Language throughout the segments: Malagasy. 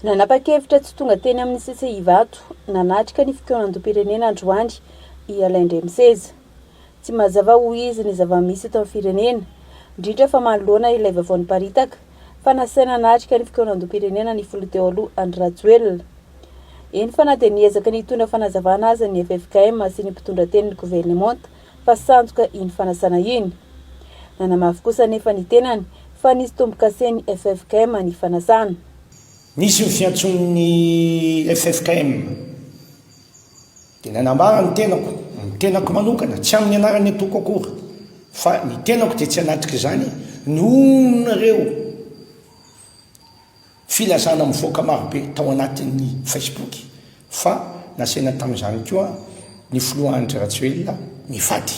Nanapa-kevitra tsy tonga teny amin'ny CCI Ivato nanatrika ny fikaonandoham-pirenena androany i Alain Ndremiseza. Tsy mazava hoy izy ny zava-misy eto amin'ny firenena, indrindra fa manoloana ilay vaovao niparitaka fa nasaina hanatrika ny fikaonandoham-pirenena ny filoha teo aloha Andry Rajoelina. Eny fa na dia niezaka nitondra fanazavana aza ny ffkm sy ny mpitondra tenin'ny governemanta fa sandoka iny fanasana iny. Nanamafy kosa anefa ny tenany fa nisy tombokasen'ny ffkm ny fanasana. Nisy ny fiantsoan'ny ffkm dia nanambara ny tenako, ny tenako manokana, tsy amin'ny anaran'ny antoko akory, fa ny tenako dia tsy hanatrika izany noho ireo Filazana mivoaka marobe tao anatin'ny Facebook fa nasaina tamin'izany koa ny filoha Andry Rajoelina mivady.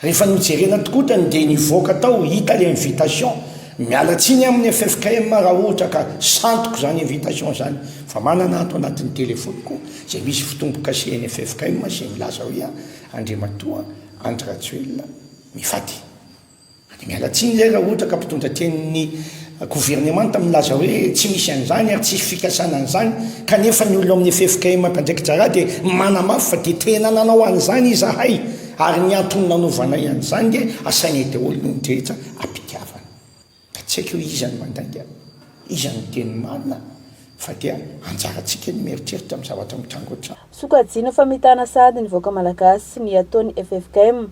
Rehefa nojerena tokoa ny dia nivoaka tao hita ilay invitation. Miala tsiny amin'ny ffkm raha ohatra ka santoko izany invitation izany fa manana ato anatin'ny telefoniko izay misy fitombokasehan'ny ffkm izay milaza hoe Andriamatoa Andry Rajoelina mivady. Dia miala tsiny izay raha ohatra ka mpitondra tenin'ny governemanta milaza hoe tsy misy an'izany ary tsisy fikasana an'izany kanefa ny olona ao amin'ny ffkm mpiandraiki-draharaha dia manamafy fa dia tena nanao an'izany izahay ary ny antony nanaovanay an'izany dia asainay daholo ny olon-drehetra am-pitiavana. Ka tsy haiko hoe iza no mandainga, iza no miteny marina fa dia anjarantsika ny mieritreritra amin'ny zavatra mitranga ohatr'izany. Sokajiana famitana sahady ny vahoaka malagasy ny ataon'ny ffkm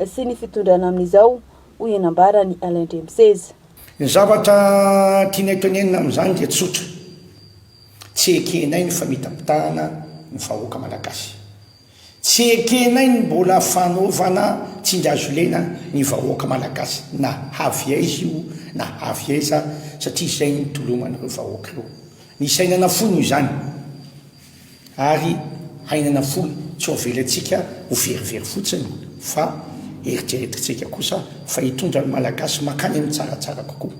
sy ny fitondrana amin'izao, hoy ny nambaran'i Alain Ndremiseza. Ny zavatra tianay tenenina amin'izany dia tsotra, tsy ekenay ny famitapitahana ny vahoaka malagasy. Tsy ekenay ny mbola fanaovana tsindry-hazolena ny vahoaka malagasy na avy aiza io na avy aiza satria izay no toloman'ireo vahoaka ireo. Nisainana fono izany. Ary hainana fohy tsy ho avelantsika ho verivery fotsiny fa eritreretintsika kosa fa hitondra ny Malagasy mankany amin'ny tsaratsara kokoa.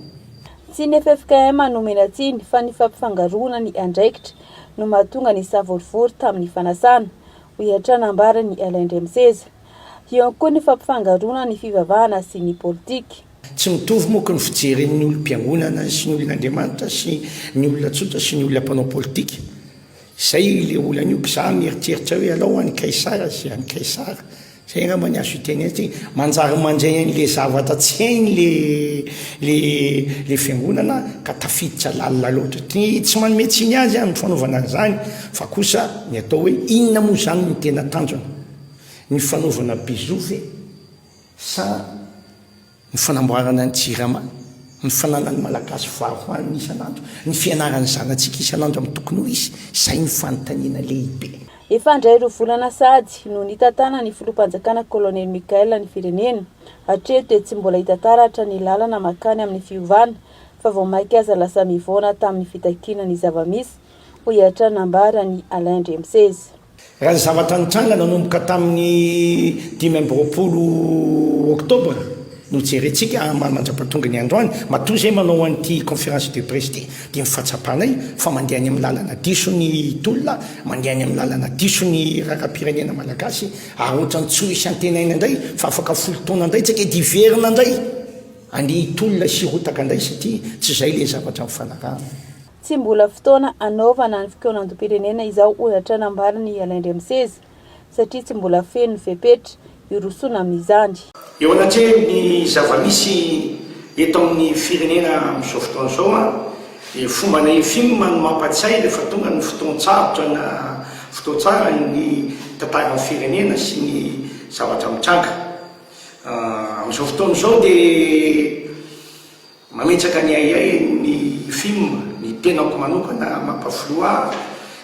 Tsy ny ffkm no omena tsiny fa ny fampifangaroana ny andraikitra no mahatonga ny savorovoro tamin'ny fanasana, hoy hatrany nambaran'i Alain Ndremiseza. Eo ihany koa ny fampifangaroana ny fivavahana sy ny politika. Tsy mitovy moko ny fijerin'ny olom-piangonana sy ny olon'Andriamanitra sy ny olona tsotra sy ny olona mpanao politika. Izay ilay olana io, za mieritreritra hoe alao any Kaisara sy any Kaisara. Zay angamba ny azo itenenana satria manjary mandray an'le zavatra tsy hainy le le le fiangonana ka tafiditra lalina loatra. Ty tsy manome tsiny azy aho ny fanaovana an'izany fa kosa ny atao hoe inona moa izany no tena tanjona? Ny fanaovana bisous ve sa Ny fanamboarana ny Jirama, ny fananan'ny Malagasy vary hohanina isan'andro, ny fianaran'ny zanatsika isan'andro amin'ny tokony ho izy, izay no fanontaniana lehibe. Efa handray 2 volana sahady no nitantanan'ny filoham-panjakana Kolonely Michael ny firenena. Hatreto dia tsy mbola hita taratra ny lalana mankany amin'ny fiovana fa vao mainka aza lasa mivaona tamin'ny fitakiana ny zava-misy, hoy hatrany nambaran'i Alain Ndremiseza. Raha ny zavatra nitranga nanomboka tamin'ny 25 oktobra no jerentsika mandra-pahatonga ny androany, matoa izay manao an'ity conférence de presse ity dia ny fahatsapanay fa mandeha any amin'ny lalana diso ny tolona, mandeha any amin'ny lalana diso ny raharaham-pirenena malagasy ary ohatran'ny tsy ho hisy antenaina indray fa afaka folo taona indray tsika dia hiverina indray andeha hitolona sy hirotaka indray satria tsy izay ilay zavatra nifanarahana. Tsy mbola fotoana hanaovana ny fikaonandoham-pirenena izao, hoy hatrany ambaran'i Alain Ndriamiseza, satria tsy mbola feno ny fepetra hirosoana amin'izany. Eo anatrehan'ny zava-misy eto amin'ny firenena amin'izao fotoana izao dia fombanay FIM no mampatsiahy rehefa tonga ny fotoan-tsarotra na fotoan-tsara ny tantaran'ny firenena sy ny zavatra mitranga. Amin'izao fotoana izao dia Mametraka ny ahiahy ny fim, ny tenako manokana mampafiloha ahy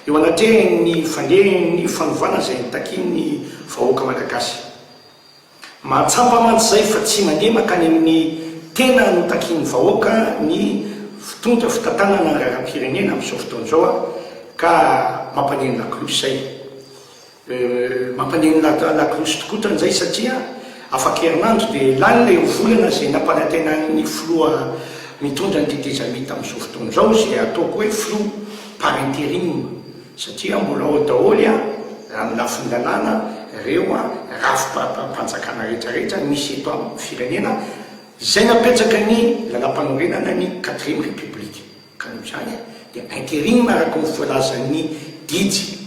eo anatrehan'ny fandehan'ny fanovana izay nitakian'ny vahoaka malagasy. Mahatsapa mantsy izay fa tsy mandeha mankany amin'ny tena notakian'ny vahoaka ny fitondra fitantanana ny raharaham-pirenena amin'izao fotoana izao ka mampaneno lakolosy izay. Mampaneno lakolosy tokoa tran'izay satria afaka herinandro dia lany ilay volana izay nampanantenan'ny filoha mitondra ny tetezamita amin'izao fotoana izao izay ataoko hoe filoha par interim satria mbola ao daholo raha ny lafiny lalàna ireo rafi-panjakana rehetra rehetra misy eto amin'ny firenena izay napetraka ny lalàmpanorenana ny quatrième république. Ka noho izany. dia interim araka ny voalazan'ny didy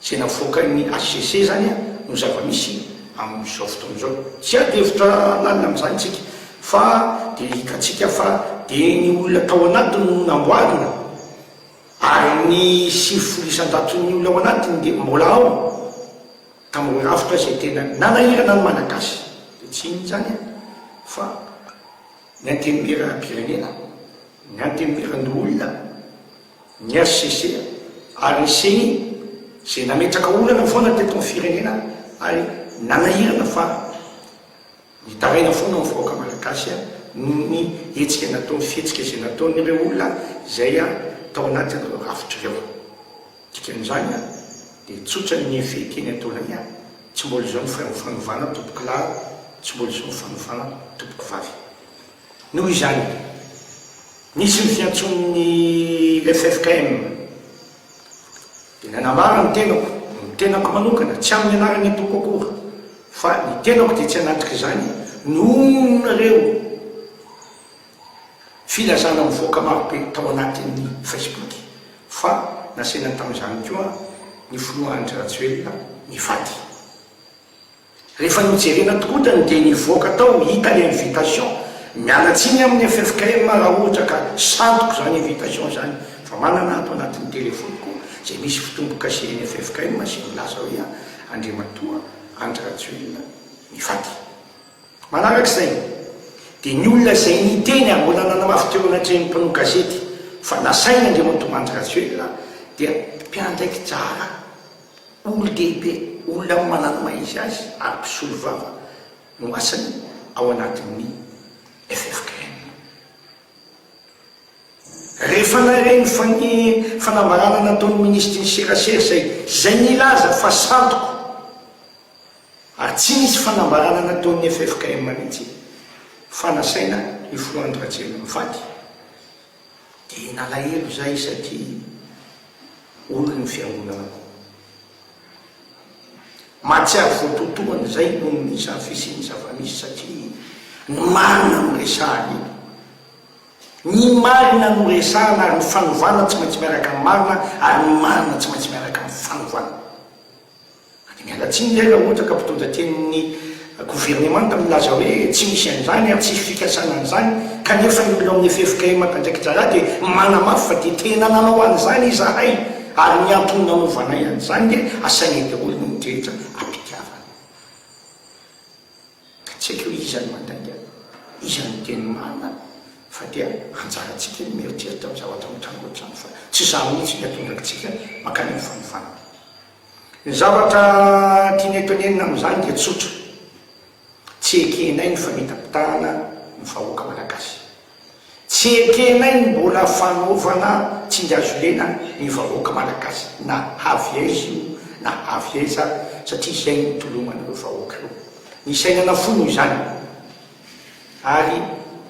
izay navoakan'ny hcc izany no zava-misy amin'izao fotoana izao. Tsy ady hevitra lalina amin'izany isika fa dia hitantsika fa dia ny olona tao anatiny no namboarina ary ny 90 isan-jaton'ny olona ao anatiny dia mbola ao tamin'ireo rafitra izay tena nanahirana ny Malagasy. Dia tsy inona izany fa ny Antenimieram-pirenena, ny Antenimierandoholona, ny hcc ary ny ceni izay nametraka olana foana teto amin'ny firenena ary nanahirana fa nitaraina foana ny vahoaka malagasy noho ny hetsika nataony, fihetsika izay nataon'ireo olona izay tao anatin'ireo rafitra ireo. Dikan'izany dia tsotra ny fehiteny ataonay, tsy mbola izao ny fanovana tompokolahy, tsy mbola izao ny fanovana tompokovavy. Noho izany, nisy ny fiantsoan'ny ffkm, dia nanambara ny tenako, ny tenako manokana, tsy amin'ny anaran'ny antoko akory, fa ny tenako dia tsy hanatrika izany noho ireo filazana mivoaka marobe tao anatin'ny Facebook, fa nasaina tamin'izany koa ny filoha Andry Rajoelina nivady. Rehefa nojerena tokoa tany dia nivoaka tao hita le invitation, miala tsiny amin'ny ffkm raha ohatra ka santoko izany invitation izany fa manana ato anatin'ny telephone-ko izay misy fitombo-kasen'ny ffkm izay milaza hoe Andriamatoa Andry Rajoelina mivady. Manaraka izay dia ny olona izay niteny ary mbola nanamafy teo anatrehan'ny mpanao gazety fa nasaina Andriamatoa Andry Rajoelina dia mpiandraiki-draharaha. Olon-dehibe, olona manana maha izy azy ary mpisolovava no asany ao anatin'ny ffkm. Rehefa nahare ny fanambarana nataon'ny minisitry ny serasera izay izay nilaza fa sandoka ary tsy nisy fanambarana nataon'ny ffkm mihitsy fa nasaina ny filoha Andry Rajoelina mivady Dia nalahelo izahay satria olon'ny fiangonana koa. Mahatsiaro voatotohana izay noho ny izany fisian'ny zava-misy satria ny marina no resahana eto. Ny marina no resahana ary ny fanovana tsy maintsy miaraka amin'ny marina ary ny marina tsy maintsy miaraka amin'ny fanovana. Dia miala tsiny ilay raha ohatra ka mpitondra tenin'ny governemanta milaza hoe tsy misy an'izany ary tsisy fikasana an'izany kanefa ny olona ao amin'ny ffkm mpiandraiki-draharaha dia manamafy fa dia tena nanao an'izany izahay ary ny antony nanaovanay an'izany dia asainay daholo ny olon-drehetra am-pitiavana. Ka tsy haiko hoe iza no mandainga, iza no miteny marina fa dia anjarantsika ny mieritreritra amin'ny zavatra mitranga ohatr'izany fa tsy izaho mihitsy ny hatondraka antsika mankany amin'ny fanovana. Ny zavatra tianay tenenina amin'izany dia tsotra, tsy ekenay ny famitapitahana ny vahoaka malagasy. Tsy ekenay ny mbola fanaovana tsindriazolena ny vahoaka malagasy na avy aiza io na avy aiza satria izay no toloman'ireo vahoaka ireo. Ny sainana fo noho izany. Ary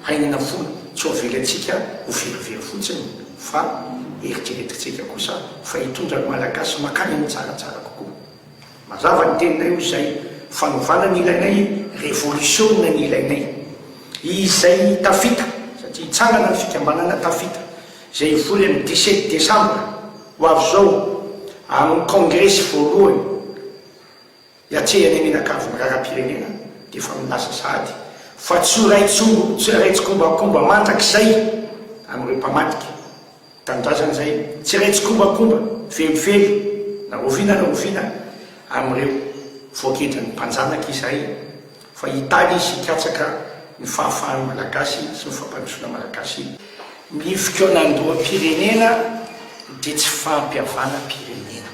hainana fona, tsy ho avelantsika ho verivery fotsiny fa eritreretintsika kosa fa hitondra ny Malagasy mankany amin'ny tsaratsara kokoa. Mazava ny teninay hoy izay, fanovana ny ilainay, revolisiona ny ilainay. Izay tafita, satria hitsangana ny fikambanana tafita, izay hivory amin'ny 17 desambra ho avy izao amin'ny kaongresy voalohany, Hiatrehana eny Anakavy ny raharaham-pirenena dia efa milaza sahady fa tsy ho iray tsy iray tsikombakomba mandrakizay amin'ireo mpamadika tanindrazana izay tsy iray tsikombakomba velively na oviana na oviana amin'ireo voagedran'ny mpanjanaka izahay fa hitady sy hikatsaka ny fahafahan'ny Malagasy sy ny fampandrosoana Malagasy. Ny fikaonandoham-pirenena dia tsy fampihavanam-pirenena.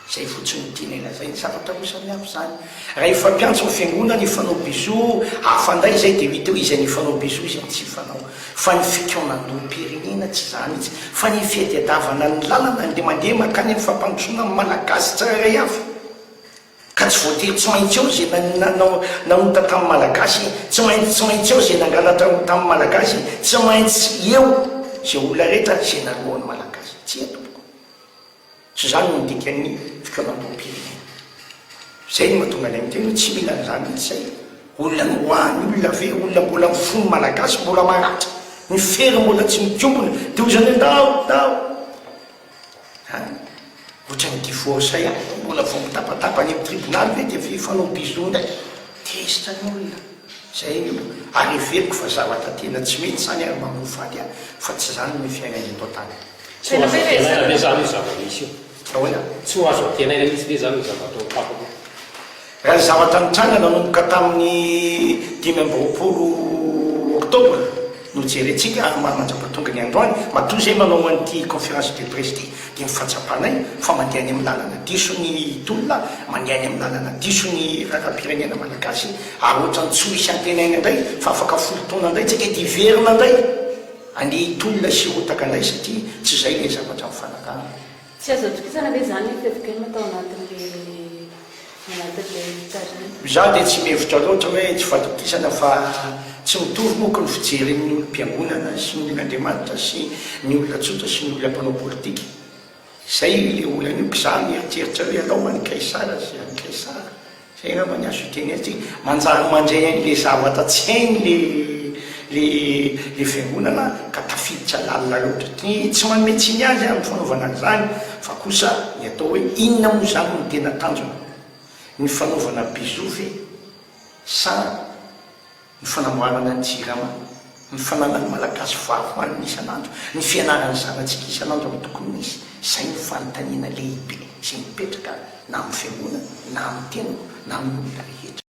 Izay fotsiny no tianay lazaina. Zavatra roa samihafa izany. Raha hifampiantso ny fiangonana hifanao bisous, hafa indray izay dia ho hita eo iza ny hifanao bisous iza ny tsy hifanao. Fa ny fikaonandoham-pirenena tsy izany mihitsy. Fa ny fiadiadavana ny lalana dia mandeha mankany amin'ny fampandrosoana ny Malagasy tsirairay avy. Ka tsy voatery tsy maintsy eo izay nanao nanota tamin'ny Malagasy, tsy maintsy tsy maintsy eo izay nangalatra tamin'ny Malagasy, tsy maintsy eo izay olona rehetra izay naloan'ny Malagasy. Tsia tompoko. Tsy izany no dikan'ny fikaonandoham-pirenena. Izay no mahatonga anay miteny hoe tsy mila an'izany mihitsy izay. Olona noroahan'ny olona ve, olona mbola ny fon'ny Malagasy mbola maratra, ny fery mbola tsy mikombona, dia hoy izany hoe ndao, ndao. An! Ohatran'ny divorce ihany zao, mbola vao mitapatapa any amin'ny tribonaly ve dia hifanao bisous indray? Tezitra ny olona. Zay ny olana. Ary heveriko fa zavatra tena tsy mety izany ary mamoafady ahy fa tsy izany ny fiainana eto an-tany. Tsy ho azo antenaina ve izany io zava-misy io? Ahoana? Tsy ho azo antenaina mihitsy ve izany io zavatra ho tapaka io? Raha ny zavatra nitranga nanomboka tamin'ny 25 oktobra no jerentsika ary mandra-pahatonga ny androany, matoa izay manao an'ity conférence de presse ity dia ny fahatsapanay fa mandeha any amin'ny lalana diso ny tolona, mandeha any amin'ny lalana diso ny raharaham-pirenena malagasy ary ohatran'ny tsy ho hisy antenaina indray fa afaka folo taona indray tsika dia hiverina indray andeha hitolona sy hirotaka indray satria tsy izay ilay zavatra nifanarahana. Tsy azo atokisana ve izany ny ffkm tao anatin'ilay anatin'ilay fitarihana? Izaho dia tsy mihevitra loatra hoe tsy fatokisana fa tsy mitovy moko ny fijerin'ny olom-piangonana sy ny olon'Andriamanitra sy ny olona tsotra sy ny olona mpanao politika. Izay ilay olana io k'zaho mieritreritra hoe alao an'i Kaisara sy an'i Kaisara. Zay angamba ny azo itenentsika, manjary mandray an'le zavatra tsy hainy le le le fiangonana ka tafiditra lalina loatra. Tsy tsy manome tsiny azy aho amin'ny fanaovana an'izany fa kosa ny atao hoe inona moa izany no tena tanjona? Ny fanaovana bisous ve sa ny fanamboarana ny jirama, ny fananan'ny Malagasy vary hohanina isan'andro, ny fianaran'ny zanatsika isan'andro amin'ny tokony hisy, izay no fanontaniana lehibe izay mipetraka na amin'ny fiangonana, na amin'ny tenako, na amin'ny olona rehetra.